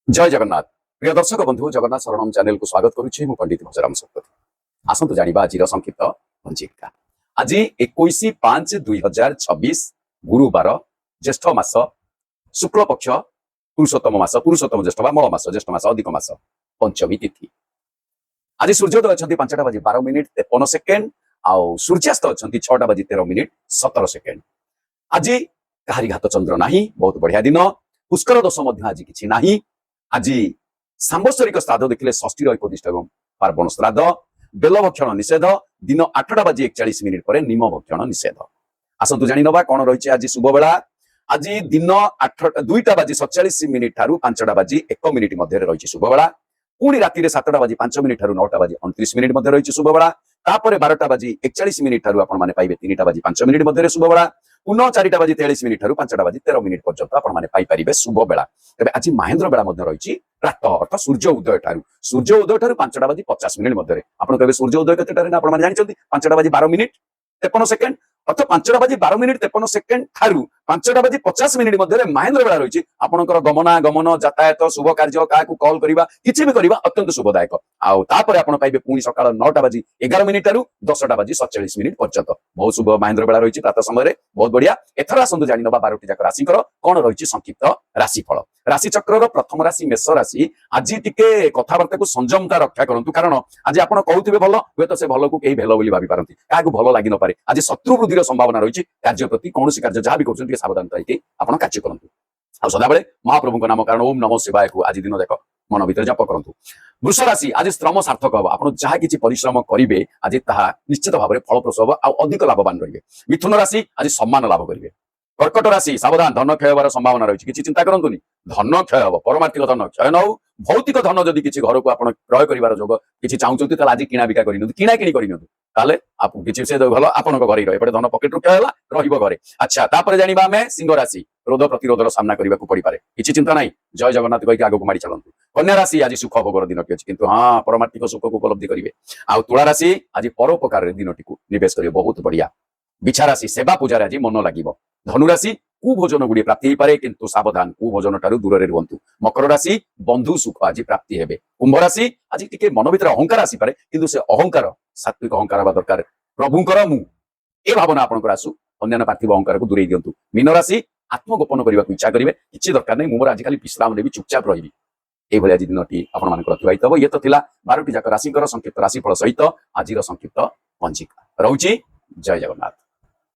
ଜୟ ଜଗନ୍ନାଥ। ପ୍ରିୟ ଦର୍ଶକ ବନ୍ଧୁ, ଜଗନ୍ନାଥ ଶରଣମ ଚ୍ୟାନେଲକୁ ସ୍ୱାଗତ କରୁଛି ମୁଁ ପଣ୍ଡିତ ଭଜରାମ ଶତପଥୀ। ଆସନ୍ତୁ ଜାଣିବା ଆଜିର ସଂକ୍ଷିପ୍ତ ପଞ୍ଜିକା। ଆଜି 21/5/2026, ଗୁରୁବାର, ଜ୍ୟେଷ୍ଠ ମାସ, ଶୁକ୍ଳ ପକ୍ଷ, ପୁରୁଷୋତ୍ତମ ମାସ, ପୁରୁଷୋତ୍ତମ ଜ୍ୟେଷ୍ଠ ବା ମଳ ମାସ, ଜ୍ୟେଷ୍ଠ ମାସ, ଅଧିକ ମାସ, ପଞ୍ଚମୀ ତିଥି। ଆଜି ସୂର୍ଯ୍ୟୋଦୟ ଅଛନ୍ତି 5ଟା ବାଜି 12 ମିନିଟ 53 ସେକେଣ୍ଡ ଆଉ ସୂର୍ଯ୍ୟାସ୍ତ ଅଛନ୍ତି 6ଟା ବାଜି 13 ମିନିଟ 17 ସେକେଣ୍ଡ। ଆଜି କାହାରି ଘାତ ଚନ୍ଦ୍ର ନାହିଁ, ବହୁତ ବଢିଆ ଦିନ। ପୁଷ୍କର ଦୋଷ ମଧ୍ୟ ଆଜି କିଛି ନାହିଁ। ଆଜି ସାମ୍ବତ୍ସରିକ ଶ୍ରାଦ୍ଧ ଦେଖିଲେ ଷଷ୍ଠୀର ଉପଦିଷ୍ଟ ଏବଂ ପାର୍ବଣ ଶ୍ରାଦ୍ଧ, ବେଲ ଭକ୍ଷଣ ନିଷେଧ। ଦିନ 8ଟା ବାଜି 41 ମିନିଟ ପରେ ନିମ ଭକ୍ଷଣ ନିଷେଧ। ଆସନ୍ତୁ ଜାଣିନବା କଣ ରହିଛି ଆଜି ଶୁଭବେଳା। ଆଜି ଦିନ 8ଟା 2ଟା ବାଜି 47 ମିନିଟ ଠାରୁ 5ଟା ବାଜି 1 ମିନିଟ ମଧ୍ୟରେ ରହିଛି ଶୁଭବେଳା। ପୁଣି ରାତିରେ 7ଟା ବାଜି 5 ମିନିଟ ଠାରୁ 9ଟା ବାଜି 29 ମିନିଟ ମଧ୍ୟରେ ରହିଛି ଶୁଭବେଳା। ତାପରେ 12ଟା ବାଜି 41 ମିନିଟ ଠାରୁ ଆପଣମାନେ ପାଇବେ 3ଟା ବାଜି 5 ମିନିଟ ମଧ୍ୟରେ ଶୁଭବେଳା। ପୁନଃ 4ଟା ବାଜି 43 ମିନିଟ ଠାରୁ 5ଟା ବାଜି 13 ମିନିଟ ପର୍ଯ୍ୟନ୍ତ ଆପଣମାନେ ପାଇପାରିବେ ଶୁଭବେଳା। ତେବେ ଆଜି ମାହେନ୍ଦ୍ର ବେଳା ମଧ୍ୟ ରହିଛି ପ୍ରାତଃ, ଅର୍ଥ ସୂର୍ଯ୍ୟ ଉଦୟ ଠାରୁ 5ଟା ବାଜି 50 ମିନିଟ ମଧ୍ୟରେ। ଆପଣ କହିବେ, ସୂର୍ଯ୍ୟ ଉଦୟ କେତେଟାରେ ନା ଆପଣମାନେ ଜାଣିଛନ୍ତି, 5ଟା ବାଜି 12 ମିନିଟ 53 ସେକେଣ୍ଡ। ଅର୍ଥ 5ଟା ବାଜି 12 ମିନିଟ 53 ସେକେଣ୍ଡ ଠାରୁ 5ଟା ବାଜି 50 ମିନିଟ ମଧ୍ୟରେ ମାହେନ୍ଦ୍ର ବେଳା ରହିଛି। ଆପଣଙ୍କର ଗମନା ଗମନ, ଯାତାୟାତ, ଶୁଭ କାର୍ଯ୍ୟ, କାହାକୁ କଲ୍ କରିବା, କିଛି ବି କରିବା ଅତ୍ୟନ୍ତ ଶୁଭଦାୟକ। ଆଉ ତାପରେ ଆପଣ ପାଇବେ ପୁଣି ସକାଳ 9ଟା ବାଜି 11 ମିନିଟ ଠାରୁ 10ଟା ବାଜି 47 ମିନିଟ ପର୍ଯ୍ୟନ୍ତ ବହୁତ ଶୁଭ ମାହେନ୍ଦ୍ର ବେଳା ରହିଛି ପ୍ରାତଃ ସମୟରେ। ବହୁତ ବଢିଆ। ଏଥର ଆସନ୍ତୁ ଜାଣିନବା 12ଟି ଯାକ ରାଶିଙ୍କର କଣ ରହିଛି ସଂକ୍ଷିପ୍ତ ରାଶିଫଳ। ରାଶି ଚକ୍ରର ପ୍ରଥମ ରାଶି ମେଷ ରାଶି। ଆଜି ଟିକେ କଥାବାର୍ତ୍ତାକୁ ସଂଯମତା ରକ୍ଷା କରନ୍ତୁ, କାରଣ ଆଜି ଆପଣ କହୁଥିବେ ଭଲ, ହୁଏତ ସେ ଭଲକୁ କେହି ଭେଲ ବୋଲି ଭାବି ପାରନ୍ତି, କାହାକୁ ଭଲ ଲାଗି ନପାରେ। ଆଜି ଶତ୍ରୁ ବୃଦ୍ଧିର ସମ୍ଭାବନା ରହିଛି। କାର୍ଯ୍ୟ ପ୍ରତି, କୌଣସି କାର୍ଯ୍ୟ ଯାହା ବି କରୁଛନ୍ତି, ଟିକେ ସାବଧାନତା ହେଇକି ଆପଣ କାର୍ଯ୍ୟ କରନ୍ତୁ। ଆଉ ସଦାବେଳେ ମହାପ୍ରଭୁଙ୍କ ନାମ, କାରଣ ଓମ୍ ନମଃ ଶିବାୟକୁ ଆଜି ଦିନ ଯାକ ମନ ଭିତରେ ଜପ କରନ୍ତୁ। ବୃଷ ରାଶି, ଆଜି ଶ୍ରମ ସାର୍ଥକ ହବ। ଆପଣ ଯାହା କିଛି ପରିଶ୍ରମ କରିବେ, ଆଜି ତାହା ନିଶ୍ଚିତ ଭାବରେ ଫଳପ୍ରସୂ ହବ ଆଉ ଅଧିକ ଲାଭବାନ ରହିବେ। ମିଥୁନ ରାଶି, ଆଜି ସମ୍ମାନ ଲାଭ କରିବେ। କର୍କଟ ରାଶି, ସାବଧାନ, ଧନ କ୍ଷୟ ହେବାର ସମ୍ଭାବନା ରହିଛି। କିଛି ଚିନ୍ତା କରନ୍ତୁନି, ଧନ କ୍ଷୟ ହବ। ପରମାର୍ଥିକ ଧନ କ୍ଷୟ ନ ହଉ, ଭୌତିକ ଧନ ଯଦି କିଛି ଘରକୁ ଆପଣ କ୍ରୟ କରିବାର ଯୋଗ କିଛି ଚାହୁଁଛନ୍ତି, ତାହେଲେ ଆଜି କିଣା ବିକା କରିନିଅନ୍ତୁ, କିଣା କିଣି କରିନିଅନ୍ତୁ। ତାହେଲେ ଆପଣ କିଛି ସେ ଭଲ ଆପଣଙ୍କ ଘରେ ରହିବ। ଏପଟେ ଧନ ପକେଟରୁ କ୍ଷୟ ହେଲା, ରହିବ ଘରେ। ଆଚ୍ଛା, ତାପରେ ଜାଣିବା ଆମେ ସିଂହ ରାଶି। ରୋଧ ପ୍ରତିରୋଧର ସାମ୍ନା କରିବାକୁ ପଡିପାରେ। କିଛି ଚିନ୍ତା ନାହିଁ, ଜୟ ଜଗନ୍ନାଥ କହିକି ଆଗକୁ ମାଡି ଚାଲନ୍ତୁ। କନ୍ୟା ରାଶି, ଆଜି ସୁଖ ଭୋଗର ଦିନଟି ଅଛି, କିନ୍ତୁ ହଁ, ପରମାର୍ଥିକ ସୁଖକୁ ଉପଲବ୍ଧି କରିବେ। ଆଉ ତୁଳା ରାଶି, ଆଜି ପରୋପକାରରେ ଦିନଟିକୁ ନିବେଶ କରିବେ, ବହୁତ ବଢିଆ। ବିଛା ରାଶି, ସେବା ପୂଜାରେ ଆଜି ମନ ଲାଗିବ। ଧନୁରାଶି, କୁଭୋଜନ ଗୁଡିଏ ପ୍ରାପ୍ତି ହେଇପାରେ, କିନ୍ତୁ ସାବଧାନ, କୁଭୋଜନ ଠାରୁ ଦୂରରେ ରୁହନ୍ତୁ। ମକର ରାଶି, ବନ୍ଧୁ ସୁଖ ଆଜି ପ୍ରାପ୍ତି ହେବେ। କୁମ୍ଭ ରାଶି, ଆଜି ଟିକେ ମନ ଭିତରେ ଅହଙ୍କାର ଆସିପାରେ, କିନ୍ତୁ ସେ ଅହଙ୍କାର ସାତ୍ବିକ ଅହଙ୍କାର ହେବା ଦରକାର। ପ୍ରଭୁଙ୍କର ମୁଁ, ଏ ଭାବନା ଆପଣଙ୍କର ଆସୁ, ଅନ୍ୟାନ୍ୟ ପାର୍ଥିବ ଅହଙ୍କାରକୁ ଦୂରେଇ ଦିଅନ୍ତୁ। ମୀନ ରାଶି, ଆତ୍ମଗୋପନ କରିବାକୁ ଇଚ୍ଛା କରିବେ। କିଛି ଦରକାର ନାହିଁ, ମୁଁ ମୋର ଆଜିକାଲି ବିଶ୍ରାମ ନେବି, ଚୁପଚାପ ରହିବି। ଏଇଭଳି ଆଜି ଦିନଟି ଆପଣମାନଙ୍କର ଅତିବାହିତ ହବ। ଇଏ ତ ଥିଲା 12ଟି ଯାକ ରାଶିଙ୍କର ସଂକ୍ଷିପ୍ତ ରାଶିଫଳ ସହିତ ଆଜିର ସଂକ୍ଷିପ୍ତ ପଞ୍ଜିକା ରହୁଛି। ଜୟ ଜଗନ୍ନାଥ।